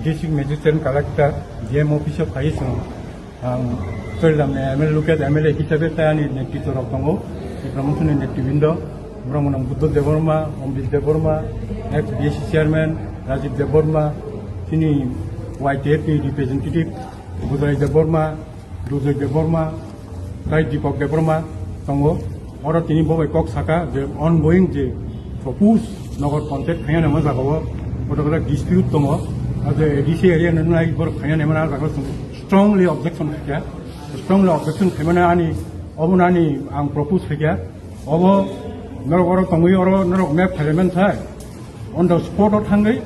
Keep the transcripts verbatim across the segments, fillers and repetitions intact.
District Magistrate Collector, D M office o phai song ang Chorilam ni M L A, local M L A hisabe tei ani netritw rok tongo, Tipra Motha ni netribinda, borok mwnang Buddha Debbarma, Amrit Debbarma, ex B S C chairman Rajiv Debbarma, chini Y T F ni representative Budai Debbarma, Dujoy Debbarma, tei Deepak Debbarma tongo. Oro tini bo bai kok saka je ongoing je proposed Nagar Panchayat khaina nangma jagao kotor kotor dispute tongo. Abo je A D C area no nai borok khaina nangma jagao strongly objection khaikha. Strongly objection khaimani ani obo ani ang propose khaikha. Obo norok oro tongwi oro norok map khaimani sai. On the spot o thangwi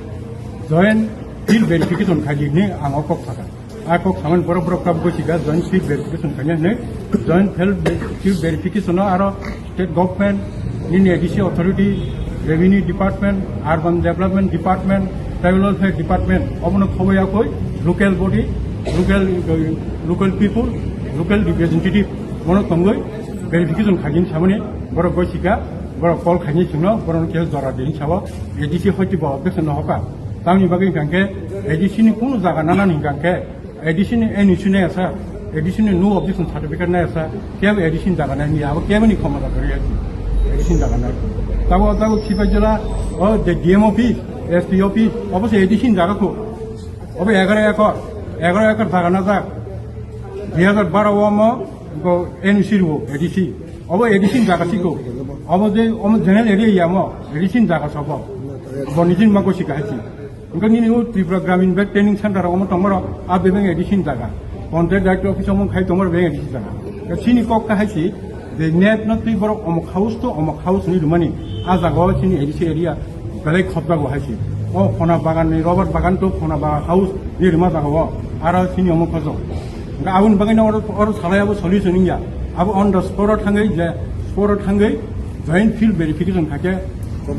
joint field verification khaidi hinwi ang o kok sakha. A kok samani borok borok kabo gosika joint field verification khaina hinwi. Joint field ve-, field verification o aro state government, nini A D C authority, revenue department, urban development department, tribal welfare department, obono khoboi yakoi local body, local, local people, local representative, bono tongwi verification khaidi hinwi samani borok gosika, borok call khaini singno, borok khe jora dini sabo, A D C hoiti bo objection no hoka. Tamni bagwi hingkha khe A D C ni kunu jaga nana ni hingkha khe A D C ni N O C nai asa, A D C ni no objection certificate nai asa, kebo A D C ni jaga nai ni abo kebo ni khomota kori ati, A D C ni jaga nai. Tabo, tabo sipai jela, o je D M office, S P office, obo se A D C ni jaga ko. Obo egaro ekor, egaro ekor jaga na jak. Dui hajar baro o omo, go N O C rwo A D C. Obo A D C ni jaga siko. Obo je, omo general area ya mo, A D C ni jaga sobo. Bo nijin ma gosi kahai si. Engkha nini o Tripura Gramin Bank Training Center omo tongmaro, a bebeng A D C ni jaga. Panchayat Director Office omo khai tongmaro bebeng A D C ni jaga. Ka chini kok kahai si, je net no twi borok omok house to omok house ni rumani. A jaga o chini A D C area belai khopjago hai si. O khona bagan ni, rubber bagan to khona bagan house ni rima jaga o. Aro chini omok khojo. Engkha aboni bagwi no oro, oro salai abo solution wngya. Abo on the spot o thangwi je, spot o thangwi joint field verification khaikhe,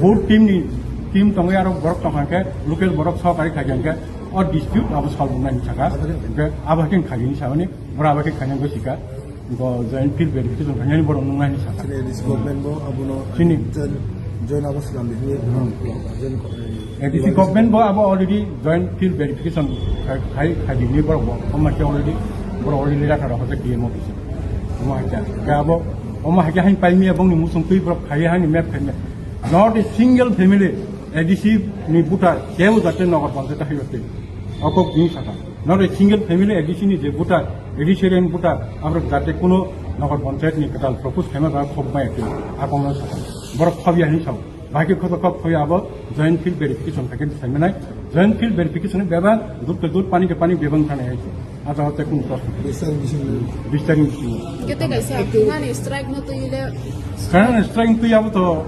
both team ni, team tongwi aro borok tongkha khe, local borok sohkari khaikhe, o dispute abo solve wngnai hinwi sakha. Hinkhe abo haikhe khaidi hinwi samani, borok abo khe khaina gosika. Bo joint field verification khainani borok nungnai hinwi sakha. Chini A D C government bo abono Chini. join, join abo swnam di hinwi Hmm. join ko-, A D C government bo abo already joint field verification khai, khai, khaidi hinwi borok bo. Omo khe already, borok already letter rok hojak D M office. Omo hai khe, khe abo, omo hai khe hain paimiya bongni musung twi borok khaiya haini map khaimiya. Not a single family A D C ni voter kebo jate Nagar Panchayat hai jate. Okok bini sakha. Not a single family A D C ni je voter, A D C area ni voter, aborok jate kuno Nagar Panchayat ni kwtal propose khaima ba khok maya khe, a kongno sakha. Borok khobya hinwi sao. Bahai khe khoto khok khobya abo joint field verification khaikhe sai manai. Joint field verification ni bebak dud khe dud, pani khe pani bebak thani hai khe. A jaga te kuno proshno. Bis tarik bisingo. Bis tarik bisingo. Kete kaisa khwnani strike no twi le. Khwnani strike twi abo to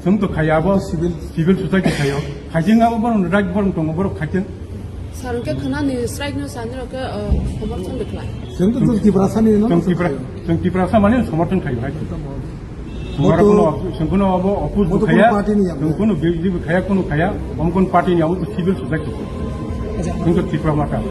Chwng to khaiya abo civil, civil society khaio. Khaijing abo borok right borok tongo, borok khaijing. Sir, hwnkhe khwnani strike no sani rok khe, uh, khobor thang de khlai. Chwng to, chwng Tiprasa ni no Chwng Tipra, chwng Tiprasa mani somorthon khaio hai. Chwng aro kuno, chwng kuno abo oppose bo khaiya, chwng kuno B J P bo khaiya, kuno khaiya, om kun party ni abo to civil society. Chwng to Tipra mata.